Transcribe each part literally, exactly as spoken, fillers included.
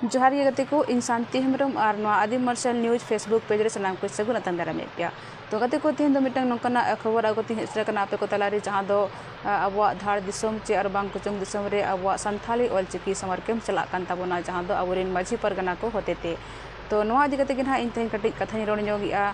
ᱡᱚᱦᱟᱨ ᱜᱮ ᱜᱟᱛᱮ ᱠᱚ, ᱤᱧ ᱥᱟᱱᱛᱤ ᱦᱮᱢᱵᱨᱚᱢ ᱟᱨ ᱱᱚᱣᱟ ᱟᱹᱫᱤᱢ ᱢᱟᱨᱥᱟᱞ ᱱᱤᱭᱩᱡᱽ ᱯᱷᱮᱥᱵᱩᱠ ᱯᱮᱡᱽ ᱨᱮ ᱥᱟᱱᱟᱢ ᱠᱚ ᱥᱟᱹᱜᱩᱱ ᱟᱛᱟᱝ ᱫᱟᱨᱟᱢᱮᱫ ᱯᱮᱭᱟ᱾ ᱛᱚ ᱜᱟᱛᱮ ᱠᱚ, ᱛᱮᱦᱮᱧ ᱫᱚ ᱢᱤᱫᱴᱟᱝ ᱱᱚᱝᱠᱟᱱᱟᱜ ᱠᱷᱚᱵᱚᱨ ᱟᱹᱜᱩ ᱠᱟᱛᱮᱧ ᱦᱮᱡ ᱥᱮᱴᱮᱨ ᱠᱟᱱᱟ ᱟᱯᱮ ᱠᱚ ᱛᱟᱞᱟᱨᱮ, ᱡᱟᱦᱟᱸ ᱫᱚ, ᱟ, ᱟᱵᱚᱣᱟᱜ ᱫᱷᱟᱲ ᱫᱤᱥᱚᱢ ᱪᱮ ᱟᱨ ᱵᱟᱝ ᱠᱩᱪᱩᱝ ᱫᱤᱥᱚᱢ ᱨᱮ ᱟᱵᱚᱣᱟᱜ ᱥᱟᱱᱛᱷᱟᱞᱤ ᱚᱞᱪᱤᱠᱤ ᱥᱟᱢᱟᱨ ᱠᱮᱢᱯ ᱪᱟᱞᱟᱜ ᱠᱟᱱ ᱛᱟᱵᱚᱱᱟ, ᱡᱟᱦᱟᱸ ᱫᱚ ᱟᱵᱚᱨᱮᱱ ᱢᱟᱹᱡᱷᱤ ᱯᱟᱨᱜᱟᱱᱟ ᱠᱚ ᱦᱚᱛᱮᱛᱮ᱾ ᱛᱚ ᱱᱚᱣᱟ ᱤᱫᱤ ᱠᱟᱛᱮ ᱜᱮ ᱱᱟᱦᱟᱜ ᱤᱧ ᱛᱮᱦᱮᱧ ᱠᱟᱹᱴᱤᱡ ᱠᱟᱛᱷᱟᱧ ᱨᱚᱲ ᱧᱚᱜᱮᱜᱼᱟ,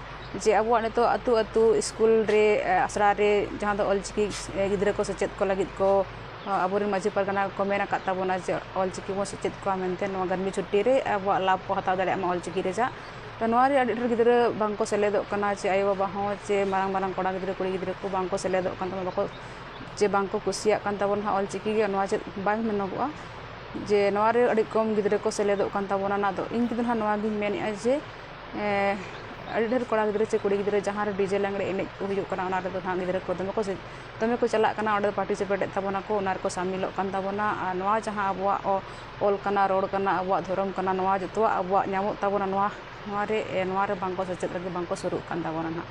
ᱡᱮ ᱟᱵᱚᱣᱟᱜ ᱱᱤᱛᱚᱜ ᱟᱹᱛᱩ ᱟᱹᱛᱩ ᱥᱠᱩᱞ ᱨᱮ, ᱟ, ᱟᱥᱲᱟ ᱨᱮ, ᱡᱟᱦᱟᱸ ᱫᱚ ᱚᱞᱪᱤᱠᱤ, ᱮ, ᱜᱤᱫᱽᱨᱟᱹ ᱠᱚ ᱥᱮᱪᱮᱫ ᱠᱚ ᱞᱟᱹᱜᱤᱫ ᱠᱚ, ᱟ, ᱟᱵᱚᱨᱮᱱ ᱢᱟᱹᱡᱷᱤ ᱯᱟᱨᱜᱟᱱᱟ ᱠᱚ ᱢᱮᱱ ᱟᱠᱟᱫ ᱛᱟᱵᱚᱱᱟ ᱡᱮ ᱚᱞᱪᱤᱠᱤ ᱵᱚᱱ ᱥᱮᱪᱮᱫ ᱠᱚᱣᱟ ᱢᱮᱱᱛᱮ ᱱᱚᱣᱟ ᱜᱟᱨᱢᱤ ᱪᱷᱩᱴᱴᱤ ᱨᱮ ᱟᱵᱚᱣᱟᱜ ᱞᱟᱵᱷ ᱠᱚ ᱦᱟᱛᱟᱣ ᱫᱟᱲᱮᱭᱟᱜ ᱢᱟ ᱚᱞᱪᱤᱠᱤ ᱨᱮᱭᱟᱜ᱾ ᱛᱚ ᱱᱚᱣᱟ ᱨᱮ ᱟᱹᱰᱤ ᱰᱷᱮᱨ ᱜᱤᱫᱽᱨᱟᱹ ᱵᱟᱝ ᱠᱚ ᱥᱮᱞᱮᱫᱚᱜ ᱠᱟᱱᱟ, ᱪᱮ ᱟᱭᱳᱼᱵᱟᱵᱟ ᱦᱚᱸ ᱪᱮ ᱢᱟᱨᱟᱝ ᱢᱟᱨᱟᱝ ᱠᱚᱲᱟ ᱜᱤᱫᱽᱨᱟᱹ ᱠᱩᱲᱤ ᱜᱤᱫᱽᱨᱟᱹ ᱠᱚ ᱵᱟᱝ ᱠᱚ ᱥᱮᱞᱮᱫᱚᱜ ᱠᱟᱱ ᱛᱟᱵᱚᱱᱟ, ᱵᱟᱠᱚ, ᱪᱮ ᱵᱟᱝ ᱠᱚ ᱠᱩᱥᱤᱭᱟᱜ ᱠᱟᱱ ᱛᱟᱵᱚᱱᱟ ᱦᱟᱸᱜ ᱚᱞᱪᱤᱠᱤ ᱜᱮ᱾ ᱱᱚᱣᱟ ᱪᱮᱫ ᱵᱟᱝ ᱢᱮᱱᱚᱜᱚᱜᱼᱟ ᱡᱮ ᱱᱚᱣᱟ ᱨᱮ ᱟᱹᱰᱤ ᱠᱚᱢ ᱜᱤᱫᱽᱨᱟᱹ ᱠᱚ ᱥᱮᱞᱮᱫᱚᱜ ᱠᱟᱱ ᱛᱟᱵᱚᱱᱟ᱾ ᱚᱱᱟ ᱫᱚ ᱤᱧ ᱛᱮᱫᱚ ᱱᱟᱦᱟᱜ ᱱᱚᱣᱟ ᱜᱤᱧ ᱢᱮᱱᱮᱫᱼᱟ ᱡᱮ, ᱮ, ᱟᱹᱰᱤ ᱰᱷᱮᱨ ᱠᱚᱲᱟ ᱜᱤᱫᱽᱨᱟᱹ ᱪᱮ ᱠᱩᱲᱤ ᱜᱤᱫᱽᱨᱟᱹ ᱡᱟᱦᱟᱸ ᱨᱮ ᱰᱤᱡᱮ ᱞᱟᱜᱽᱲᱮ ᱮᱱᱮᱡ ᱠᱚ ᱦᱩᱭᱩᱜ ᱠᱟᱱᱟ, ᱚᱱᱟ ᱨᱮᱫᱚ ᱱᱟᱦᱟᱜ ᱜᱤᱫᱽᱨᱟᱹ ᱠᱚ ᱫᱚᱢᱮ ᱠᱚ ᱥᱮ-, ᱫᱚᱢᱮ ᱠᱚ ᱪᱟᱞᱟᱜ ᱠᱟᱱᱟ, ᱚᱸᱰᱮ ᱯᱟᱨᱴᱤᱥᱤᱯᱮᱴᱮᱫ ᱛᱟᱵᱚᱱᱟ ᱠᱚ, ᱚᱱᱟ ᱨᱮᱠᱚ ᱥᱟᱢᱤᱞᱚᱜ ᱠᱟᱱ ᱛᱟᱵᱚᱱᱟ᱾ ᱟᱨ ᱱᱚᱣᱟ ᱡᱟᱦᱟᱸ ᱟᱵᱚᱣᱟᱜ ᱚ-, ᱚᱞ ᱠᱟᱱᱟ, ᱨᱚᱲ ᱠᱟᱱᱟ, ᱟᱵᱚᱣᱟᱜ ᱫᱷᱚᱨᱚᱢ ᱠᱟᱱᱟ, ᱱᱚᱣᱟ ᱡᱚᱛᱚᱣᱟᱜ ᱟᱵᱚᱣᱟᱜ ᱧᱟᱢᱚᱜ ᱛᱟᱵᱚᱱᱟ, ᱱᱚᱣᱟ, ᱱᱚᱣᱟ ᱨᱮ, ᱮ, ᱱᱚᱣᱟ ᱨᱮ ᱵᱟᱝ ᱠᱚ ᱥᱮᱪᱮᱫ ᱞᱟᱹᱜᱤᱫ ᱵᱟᱝ ᱠᱚ ᱥᱩᱨᱩᱜ ᱠᱟᱱ ᱛᱟᱵᱚᱱᱟ ᱱᱟᱦᱟᱜ᱾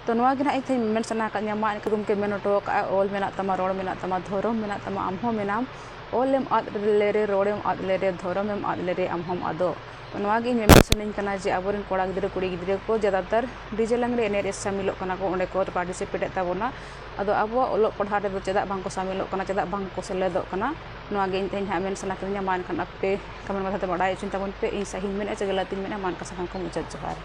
ᱛᱚ ᱱᱚᱣᱟ ᱜᱮ ᱱᱟᱦᱟᱜ ᱤᱧ ᱛᱮᱦᱮᱧ ᱢᱮᱱ ᱥᱟᱱᱟ ᱟᱠᱟᱫᱤᱧᱟ, ᱢᱟ ᱮᱱᱠᱷᱟᱱ ᱜᱚᱢᱠᱮ ᱢᱮᱱ ᱦᱚᱴᱚ ᱟᱠᱟᱫᱼᱟ, ᱚᱞ ᱢᱮᱱᱟᱜ ᱛᱟᱢᱟ, ᱨᱚᱲ ᱢᱮᱱᱟᱜ ᱛᱟᱢᱟ, ᱫᱷᱚᱨᱚᱢ ᱢᱮᱱᱟᱜ ᱛᱟᱢᱟ, ᱟᱢ ᱦᱚᱸ ᱢᱮᱱᱟᱢ, ᱚᱞ ᱮᱢ ᱟᱫ ᱞᱮᱨᱮ, ᱨᱚᱲ ᱮᱢ ᱟᱫ ᱞᱮᱨᱮ, ᱫᱷᱚᱨᱚᱢ ᱮᱢ ᱟᱫ ᱞᱮᱨᱮ, ᱟᱢ ᱦᱚᱸᱢ ᱟᱫᱚᱜ᱾ ᱛᱚ ᱱᱚᱣᱟ ᱜᱮ ᱤᱧ ᱢᱮᱢᱮᱱ ᱥᱟᱱᱟᱧ ᱠᱟᱱᱟ ᱡᱮ ᱟᱵᱚᱨᱮᱱ ᱠᱚᱲᱟ ᱜᱤᱫᱽᱨᱟᱹ ᱠᱩᱲᱤ ᱜᱤᱫᱽᱨᱟᱹ ᱠᱚ ᱡᱟᱫᱟᱛᱟᱨ ᱰᱤᱡᱮ ᱞᱟᱜᱽᱲᱮ ᱮᱱᱮᱡ ᱨᱮ ᱥᱟᱢᱤᱞᱚᱜ ᱠᱟᱱᱟ ᱠᱚ, ᱚᱸᱰᱮ ᱠᱚ ᱯᱟᱨᱴᱤᱥᱤᱯᱮᱴᱮᱫ ᱛᱟᱵᱚᱱᱟ᱾ ᱟᱫᱚ ᱟᱵᱚᱣᱟᱜ ᱚᱞᱚᱜ ᱯᱟᱲᱦᱟᱣ ᱨᱮᱫᱚ ᱪᱮᱫᱟᱜ ᱵᱟᱝ ᱠᱚ ᱥᱟᱢᱤᱞᱚᱜ ᱠᱟᱱᱟ, ᱪᱮᱫᱟᱜ ᱵᱟᱝ ᱠᱚ ᱥᱮᱞᱮᱫᱚᱜ ᱠᱟᱱᱟ, ᱱᱚᱣᱟ ᱜᱮ ᱤᱧ ᱛᱮᱦᱮᱧ ᱦᱟᱸᱜ ᱢᱮᱱ ᱥᱟᱱᱟ ᱠᱤᱫᱤᱧᱟ᱾ ᱢᱟ ᱮᱱᱠᱷᱟᱱ ᱟᱯᱮ ᱠᱚᱢᱮᱱᱴ ᱢᱟᱫᱽᱫᱷᱚᱢ ᱛᱮ ᱵᱟᱰᱟᱭ ᱦᱚᱪᱚᱧ ᱛᱟᱵᱚᱱ ᱯᱮ᱾ ᱤᱧ ᱥᱟᱹᱦᱤᱧ ᱢᱮᱱᱮᱫᱼᱟ ᱪᱮ ᱜᱟᱞᱟᱛᱤᱧ ᱢᱮᱱᱮᱫᱼᱟ, ᱢᱟ ᱮᱱᱠᱷᱟᱱ ᱥᱟᱱᱟᱢ ᱠᱚ ᱢᱩᱪᱟᱹᱫ ᱡᱚᱦᱟᱨ᱾